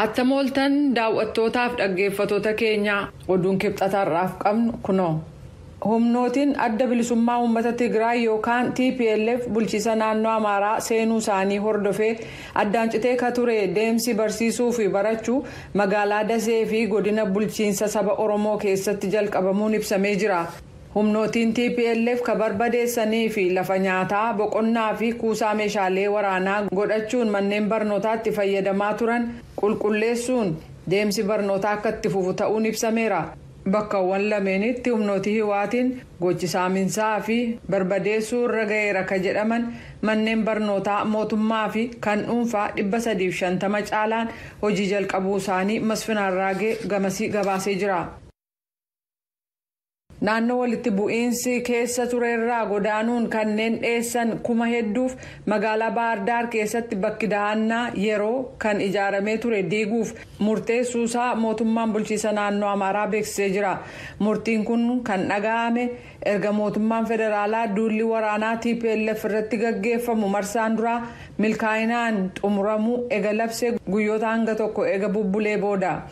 Attam ooltan daawwattootaaf dhaggeeffattoota keenya, oduun Kibxatarraaf qabnu kunoo. Humnootiin Adda Bilisummaa Uummata Tigraay yookaan TPLF bulchiisa naannoo Amaaraa seenuu isaanii hordofee addaan citee ka ture deemsi barsiisuu fi barachuu magaalaa Dasee fi godina bulchiinsa saba Oromoo keessatti jalqabamuun ibsamee jira. Humnootiin TPLF ka barbadeessanii fi lafa nyaataa, boqonnaa fi kuusaa meeshaalee waraanaa godhachuun manneen barnootaatti fayyadamaa turan qulqulleessuun deemsi barnootaa akka itti fufu ta'uun ibsameera. Bakkawwan lameenitti humnootii Hiwaatiin gochi saaminsaa fi barbadeessuu irra ga'eera ka jedhaman manneen barnootaa mootummaa fi kan dhuunfaa 350 caalaan hojii jalqabuu isaanii Masfin Arraagee gamasii gabaasee jira. Naannoo walitti bu'iinsi keessa turerraa godaanuun kanneen dheessan kuma hedduuf magaalaa Baardaar keessatti bakki dahannaa yeroo kan ijaaramee ture diiguuf murteessuusaa mootummaan bulchiisa naannoo Amaaraa beeksisee jira. Murtiin kun kan dhaga'ame erga mootummaan federaalaa duulli waraanaa TPLF irratti gaggeeffamu marsaan duraa milkaa'inaan xumuramuu ega labsee guyyoota hanga tokko ega bubbulee booda.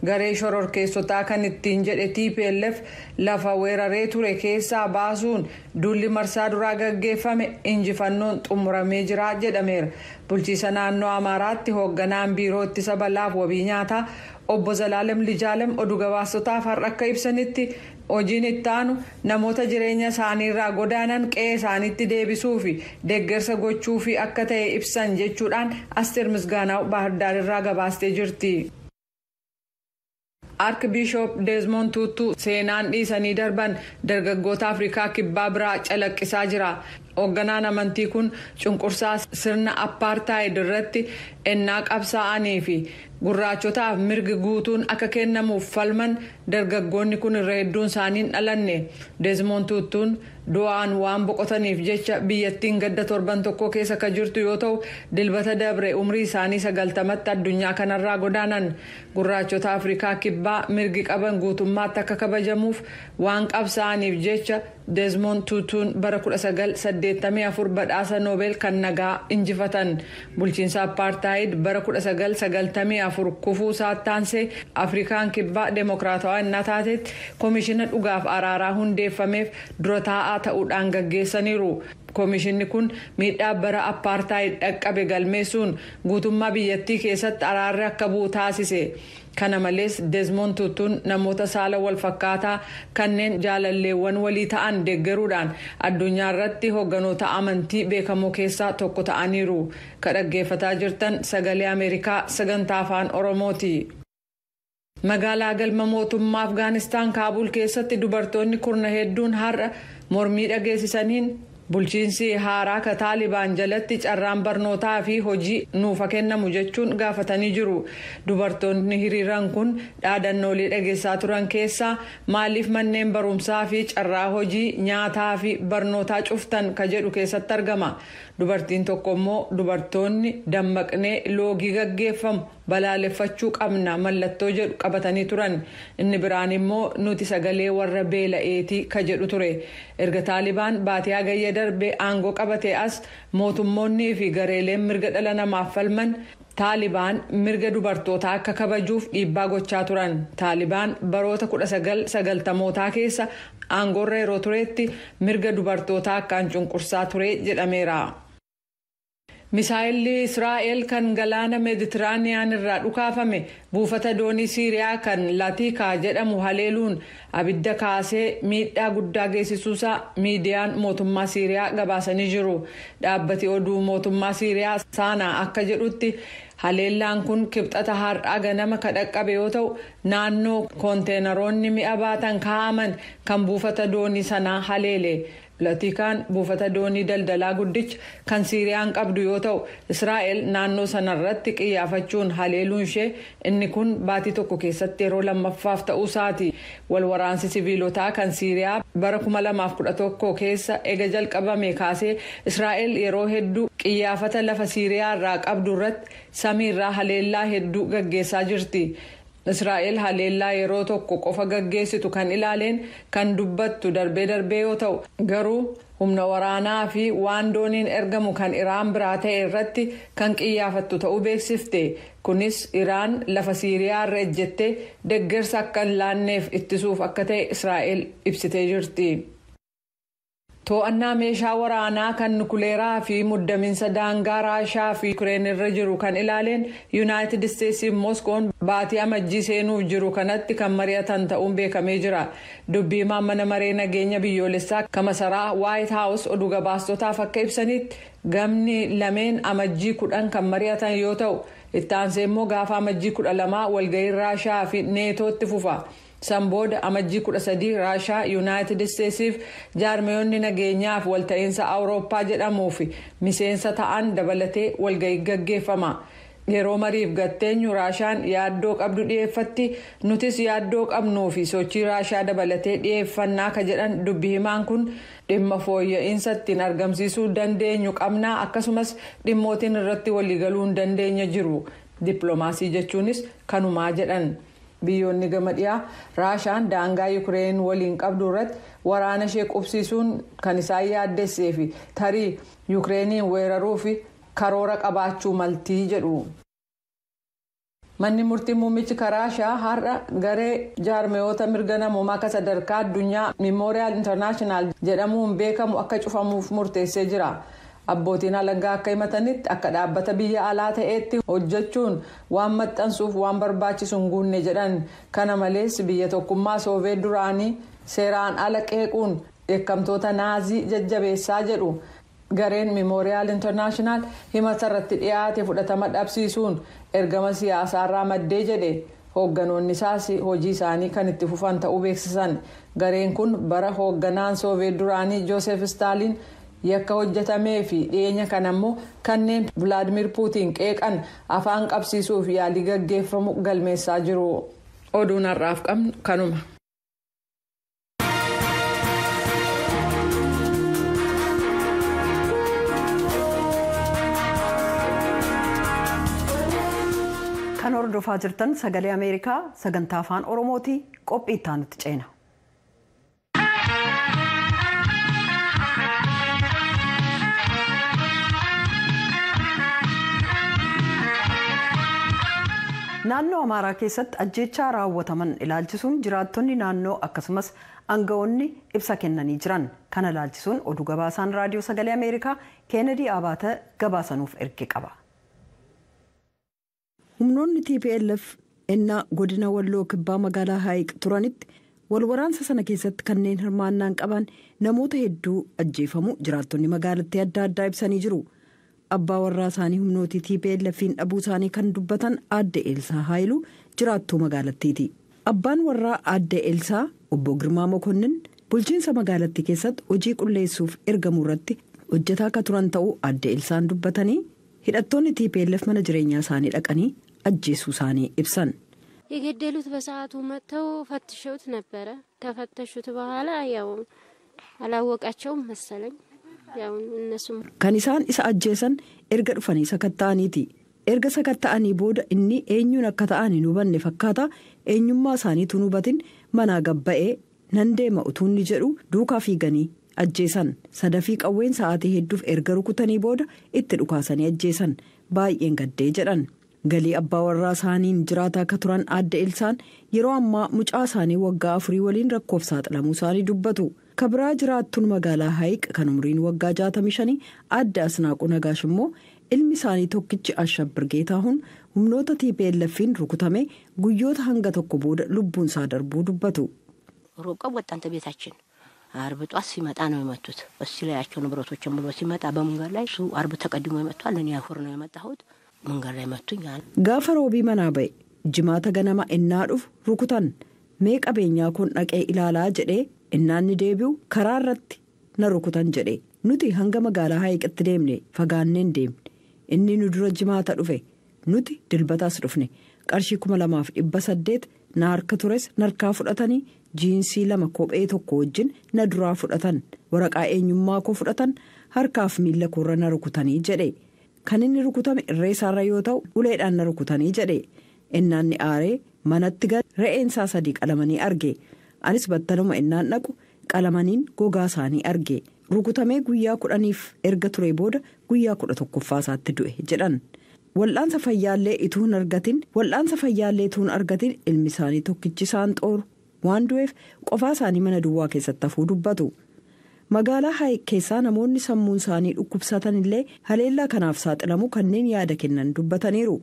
Garee shororkeessotaa kan ittiin jedhe TPLF lafa weeraree ture keessaa baasuun duulli marsaa duraa gaggeeffame injifannoon xumuramee jira jedhameera. Bulchiisa naannoo Amaaraatti hoogganaan biiroo ittisa balaaf wabii nyaataa obbo Zalaalem Lijaalem oduu gabaasotaaf har'a akka ibsanitti, hojiin ittaanu namoota jireenya isaaniirraa godaanan qe'ee isaaniitti deebisuu fi deeggarsa gochuu fi akka ta'e ibsan jechuudhaan Asteer Misgaanaaw Baahirdaar irraa gabaastee jirti. Arkibishoop Deezmoond Tuutuu seenaan dhiisanii darban dargaggoota Afrikaa Kibbaa biraa calaqqisaa jira. Hoogganaan amantii kun cunqursaa sirna appaartaayid irratti ennaa qabsaa'anii fi gurraachotaaf mirgi guutuun akka kennamuuf falman dargaggoonni kun irra hedduun isaanii hin dhalanne. Deezmoond Tuutuun du'aan waan boqotaniif jecha biyyattiin gadda torban tokko keessa akka jirtu yoo ta'u, Dilbata dabre umrii isaanii 90tti addunyaa kanarraa godaanan. Gurraachota Afrikaa Kibbaa mirgi qaban guutummaatti akka kabajamuuf waan qabsaa'aniif jecha Deezmoond Tuutuun bara 1984 badhaasa Noobel kan nagaa injifatan. Bulchiinsa appaartaayid bara 1994 kufuu saattaansee Afrikaan Kibbaa deemokiraatawaa innaa taatetti koomishina dhugaaf araaraa hundeeffameef dura taa'aa ta'uudhaan gaggeessaniiru. Koomishinni kun miidhaa bara appaartaayid dhaqqabe galmeessuun guutummaa biyyattii keessatti araarri akka bu'u taasise. Kana malees, Deezmoond Tuutuun namoota saala walfakkaataa kanneen jaalalleewwan walii ta'an deeggaruudhaan addunyaa irratti hoogganoota amantii beekamoo keessaa tokko ta'aniiru. Ka dhaggeeffataa jirtan Sagalee Ameerikaa sagantaa Afaan Oromooti. Magaalaa galma mootummaa Afgaanistaan Kaabul keessatti dubartoonni kurna hedduun har'a mormii dhageessisaniin bulchiinsi haaraa ka Taalibaan jalatti carraan barnootaa fi hojii nuufa kennamu jechuun gaafatanii jiru. Dubartoonni hiriiran kun dhaadannoolee dhageessaa turan keessaa "Maaliif manneen barumsaa fi carraa hojii, nyaataa fi barnootaa cuftan?" ka jedhu keessatti argama. Dubartiin tokko immoo "Dubartoonni dammaqnee loogii gaggeeffamu balaaleffachuu qabna" mallattoo jedhu qabatanii turan. Inni biraan immoo "Nuti sagalee warra beela'eetii" ka jedhu ture. Erga Taalibaan baatii Hagayya darbe aangoo qabatee as mootummoonnii fi gareeleen mirga dhala namaaf falman Taalibaan mirga dubartootaa akka kabajuuf dhiibbaa gochaa turan. Taalibaan baroota 1990mootaa keessa aangoorra yeroo turetti mirga dubartootaa akkaan cunqursaa ture jedhameera. Misaayilli Israa'el kan galaana Meeditiraaniyaan irraa dhukaafame buufata doonii Siiriyaa kan Latiikaa jedhamu haleeluun abidda kaasee miidhaa guddaa geessisuusaa miidiyaan mootummaa Siiriyaa gabaasanii jiru. Dhaabbati oduu mootummaa Siiriyaa Saanaa akka jedhutti, haleellaan kun Kibxata har'aa ganama ka dhaqqabe yoo ta'u, naannoo koonteenaroonni mi'a baatan kaa'aman kan buufata doonii sanaa haleele. Latiikaan buufata doonii daldalaa guddicha kan Siiriyaan qabdu yoo ta'u, Israa'el naannoo sanarratti qiyyaafachuun haleeluun ishee inni kun baatii tokko keessatti yeroo lammaffaaf ta'uu isaati. Walwaraansi siviilotaa kan Siiriyaa bara 2011 keessa ega jalqabame kaasee Israa'el yeroo hedduu qiyyaafata lafa Siiriyaa irraa qabdu irratti samiirraa haleellaa hedduu gaggeessaa jirti. Israa'el haleellaa yeroo tokko qofa gaggeessitu kan ilaaleen kan dubbattu darbee darbee yoo ta'u garuu humna waraanaa fi waan dooniin ergamu kan Iraan biraa ta'e irratti kan qiyyaafattu ta'uu beeksifte. Kunis Iraan lafa Siiriyaa irra ejjettee deeggarsa akka hin laanneef ittisuuf akka ta'e Israa'el ibsitee jirti. To'annaa meeshaa waraanaa kan nukuleeraa fi muddaminsa daangaa Raashaa fi Yukireen irra jiru kan ilaaleen Yuunaayitid Isteetsi Moskoon baatii amajjii seenuuf jiru kanatti kan mari'atan ta'uun beekamee jira. Dubbii mana maree nageenya biyyoolessaa kan masaraa Waayit Haawus oduu gabaastotaaf akka ibsanitti gamni lameen amajjii 10 kan mari'atan yoo ta'u itti aansee immoo gaafa amajjii 12 walga'ii Raashaa fi Neetootti fufa. San booda amajjii 13 Raashaa Yuunaayitid Isteetsiif jaarmiyoonni nageenyaaf walta'iinsa Awurooppaa jedhamuu fi miseensa ta'an dabalatee walga'ii gaggeeffama. Yeroo mariif gatteenyu Raashaan yaaddoo qabdu dhiyeeffatti, nutis yaaddoo qabnuu fi sochii Raashaa dabalatee dhiyeeffannaa ka jedhan dubbi himaan kun dhimma fooyya'insa ittiin argamsiisuu dandeenyu qabnaa akkasumas dhimmootiin irratti waliigaluu hin dandeenya jiru. Dippiloomaasii jechuunis kanumaa jedhan. Biyyoonni gama dhiyaa Raashaan daangaa Yukireen waliin qabdu irratti waraana ishee qubsiisuun kan isaan yaaddessee fi tarii Yukireeniin weeraruu fi karoora qabaachuu maltii jedhu. Manni murtii muummichi Raashaa har'a garee jaarmiyoota mirga namoomaa akka sadarkaa addunyaa Memorial International jedhamuun beekamu akka cufamuuf murteessee jira. Abbootiin alangaa akka himatanitti akka dhaabbata biyya alaa ta'etti hojjechuun waan maxxansuuf waan barbaachisu hin guunne jedhan. Kana malees biyya tokkummaa Sooviyeet duraanii seeraan ala qeequun dheekkamtoota naazii jajjabeessaa jedhu. Gareen Memorial International himata irratti dhiyaate fudhatama dhabsiisuun ergama siyaasaarraa maddee jedhe. Hoogganoonni isaas hojii isaanii kan itti fufan ta'uu beeksisan. Gareen kun bara hoogganaan Sooviyeet duraanii Joosef Staaliin yakka hojjetamee fi dhiyeenya kana immoo kanneen Vilaadimir Puutiin qeeqan afaan qabsiisuuf yaalii gaggeeffamu galmeessaa jiru. Oduun har'aaf qabnu kanuma. Kan hordofaa jirtan sagalee Ameerikaa sagantaa afaan Oromooti qophii itti aanutti ceena. Naannoo Amaaraa keessatti ajjeechaa raawwataman ilaalchisuun jiraattonni naannoo akkasumas aangawoonni ibsa kennanii jiran. Kana ilaalchisuun oduu gabaasaan raadiyoo sagalee Ameerikaa Keenedii Abaata gabaasanuuf erge qaba. Humnoonni TPLF ennaa godina Walloo kibbaa magaalaa Haayiq turanitti wal waraansa sana keessatti kanneen hirmaannaan qaban namoota hedduu ajjeefamu jiraattonni magaalattii adda addaa ibsanii jiru. Abbaa warraa isaanii humnootii TPLF'n dhabuu isaanii kan dubbatan aadde Eelsaa Haayiluu jiraattuu magaalattiiti. Abbaan warraa aadde Eelsaa obbo Girmaa Mokonnin bulchiinsa magaalattii keessatti hojii qulleessuuf ergamuu irratti hojjetaa akka turan ta'uu aadde Eelsaan dubbatanii hidhattoonni TPLF mana jireenyaa isaanii dhaqanii ajjeesuu isaanii ibsan. የገደሉት በሰዓቱ መጥተው ፈትሸውት ነበረ። ከፈተሹት በኋላ ያው አላወቃቸውም መሰለኝ። ያው እነሱም Kan isaan isa ajjeesan erga dhufanii sakatta'aniiti. Erga sakatta'anii booda inni eenyuun akka ta'an hin hubanne fakkaata eenyummaa isaaniitu hin hubatin manaa gabba'ee nan deema utuu inni jedhu duukaa fiiganii ajjeesan. Sadafii qawween sa'aatii hedduuf erga rukutanii booda itti dhukaasanii ajjeesan. Baay'een gaddee jedhan. Galii abbaa warraa isaaniin jiraataa akka turan aadde Elsaan yeroo ammaa mucaa isaanii waggaa 4 waliin rakkoof saaxilamuu isaanii dubbatu. Kabiraa jiraattuun magaalaa Haayiq kan umriin waggaa 65 aadde Asnaaquu Nagaash immoo ilmi isaanii tokkichi Ashabbir Geetaahuun humnoota TPLF'n rukutame guyyoota hanga tokko booda lubbuun isaa darbuu dubbatu. ሮቀው ወጣን ተቤታችን አርብ ጧት ሲመጣ ነው የመቱት። እሱ ላይ ያቸው ንብረቶችን ብሎ ሲመጣ በመንገድ ላይ እሱ አርብ ተቀድሞ መጥቷል። እኔ አሁር ነው የመጣሁት። መንገድ ላይ መቱኝ አለ። Gaafa roobii manaa ba'e jimaata ganama innaa dhufu rukutan mee qabeenyaa kun dhaqee ilaalaa jedhee innaanni deebi'u karaa irratti na rukutan jedhe. Nuti hanga magaalaa Haayiqitti deemne fagaanneen deemne. Inni nu dura jimaata dhufe nuti dilbataas dhufne qarshii 2800 na harka tures narkaa fudhatanii jiinsii 2 kophee tokko wajjin na duraa fudhatan waraqaa eenyummaa koo fudhatan harkaaf miilla koorra na rukutanii jedhe. Kan inni rukutame irree isaarra yoo ta'u uleedhaan na rukutanii jedhe. Innaanni aaree Manatti gad re'een isaa 3 qalamanii arge. Anis battaluma innaan dhaqu qalamaniin gogaa isaanii arge. Rukutamee guyyaa 10f erga ture booda guyyaa 11ffaa isaatti du'e jedhan. Wal'aansa fayyaallee utuu hin argatin wal'aansa fayyaallee utuu hin argatin ilmi isaanii tokkichi isaan xooru waan du'eef qofaa isaanii mana duwwaa keessatti hafuu dubbatu. Magaalaa Hayiq keessaa namoonni sammuun isaanii dhukkubsatan illee haleellaa kanaaf saaxilamu kanneen yaada kennan dubbataniiru.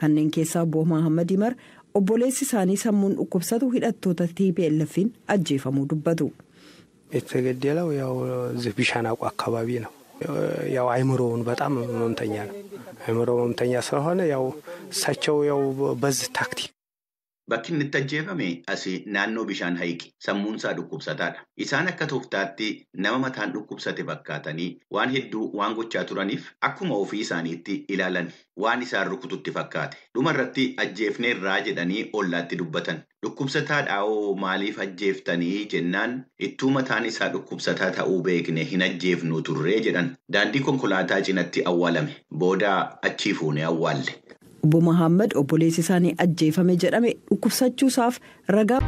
Kanneen keessaa obbo Mahammad Himar obboleessi isaanii sammuun dhukkubsatu hidhattoota TPLF'n ajjeefamuu dubbatu. የተገደለው ያው እዚህ ቢሻናቁ አካባቢ ነው። ያው አይምሮውን በጣም ህመምተኛ ነው። አይምሮ ህመምተኛ ስለሆነ ያው እሳቸው ያው በዚህ ታክቲክ Bakki inni itti ajjeefame asii naannoo bishaan hayiqi. Sammuun isaa dhukkubsataadha. Isaan akka tooftaatti nama mataan dhukkubsate fakkaatanii waan hedduu waan gochaa turaniif akkuma ofii isaaniitti ilaalan waan isaan rukututti fakkaate. Dhuma irratti ajjeefneerraa jedhanii ollaatti dubbatan. Dhukkubsataadhaawoo maaliif ajjeeftanii jennaan ittuu mataan isaa dhukkubsataa ta'uu beekne hin ajjeefnu turree jedhan. Daandii konkolaataa cinatti awwaalame. Booda achii fuunee awwaalle. Obbo Mahammad obboleessi isaanii ajjeefame jedhame dhukkubsachuusaaf ragaa.